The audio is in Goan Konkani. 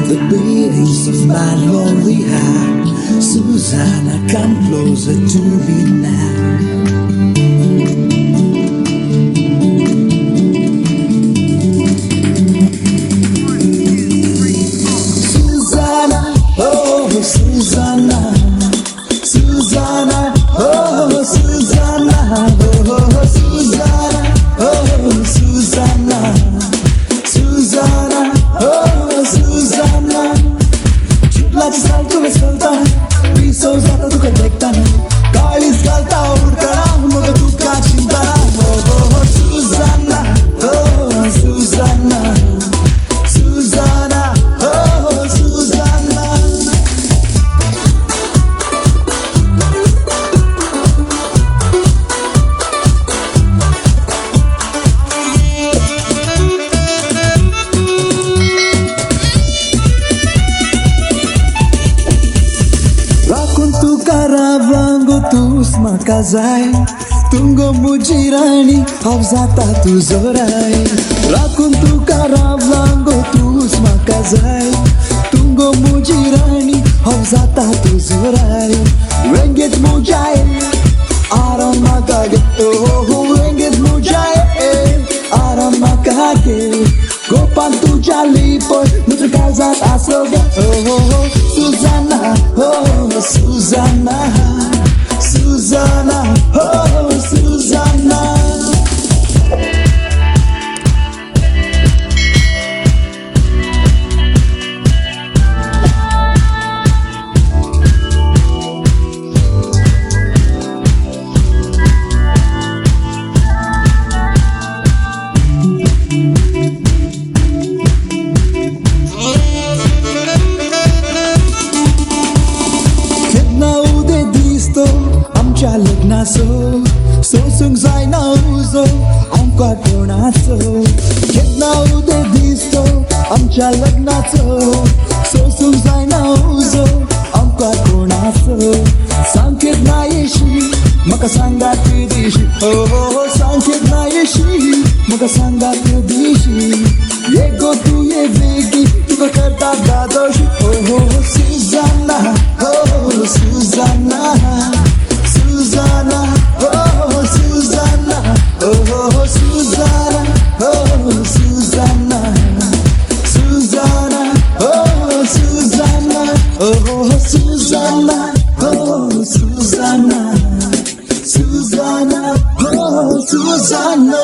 The beatings of my lonely heart. Susanna, come closer to me now. Susanna, oh Susanna, Susanna, oh Susanna, oh Susanna, oh Susanna, Susanna, oh Susanna. चिखलाची साल तुवें चलता, पिसो जाता तुका देखतना, काळीज घालता उडकणा मग तुका चिंतना. Oh Susanna, oh Susanna, Susanna, oh Susanna. राखून तुका रावलांगो तूंच म्हाका जाय, तुंगो म्हजी राणी हांव जाता तुजो राय. राखून तुका रावलांगो तूंच म्हाका जाय, तुंगो म्हजी राणी हांव जाता तुजो राय. वेंगेत म्हज्या आराम म्हाका गे, ओ वेंगेत म्हज्या आराम म्हाका गे. गोपान तुज्या लिपय म्हज्या काळजांत आसलो गे. ओ Susanna, oh Susanna, Susanna, oh Susanna. केन्ना उदे दिसतो आमच्या लग्नाचो, सोसूंक जायना उजो आमकां कोणाचो. केन्ना उदे दिसतो आमच्या लग्नाचो, सोसूंक जायना उजो आमकां कोणाचो. सांग केन्ना येशी म्हाका सांगात दिशी, ओ सांग केन्ना येशी म्हाका सांगात दिशी. ये गो तूं ये बेगी तुका करता दादोशी. ओ Susanna, oh Susanna, Susanna, oh Susanna, oh Susanna, oh Susanna, Susanna, oh Susanna, oh Susanna, oh Susanna, Susanna, oh Susanna.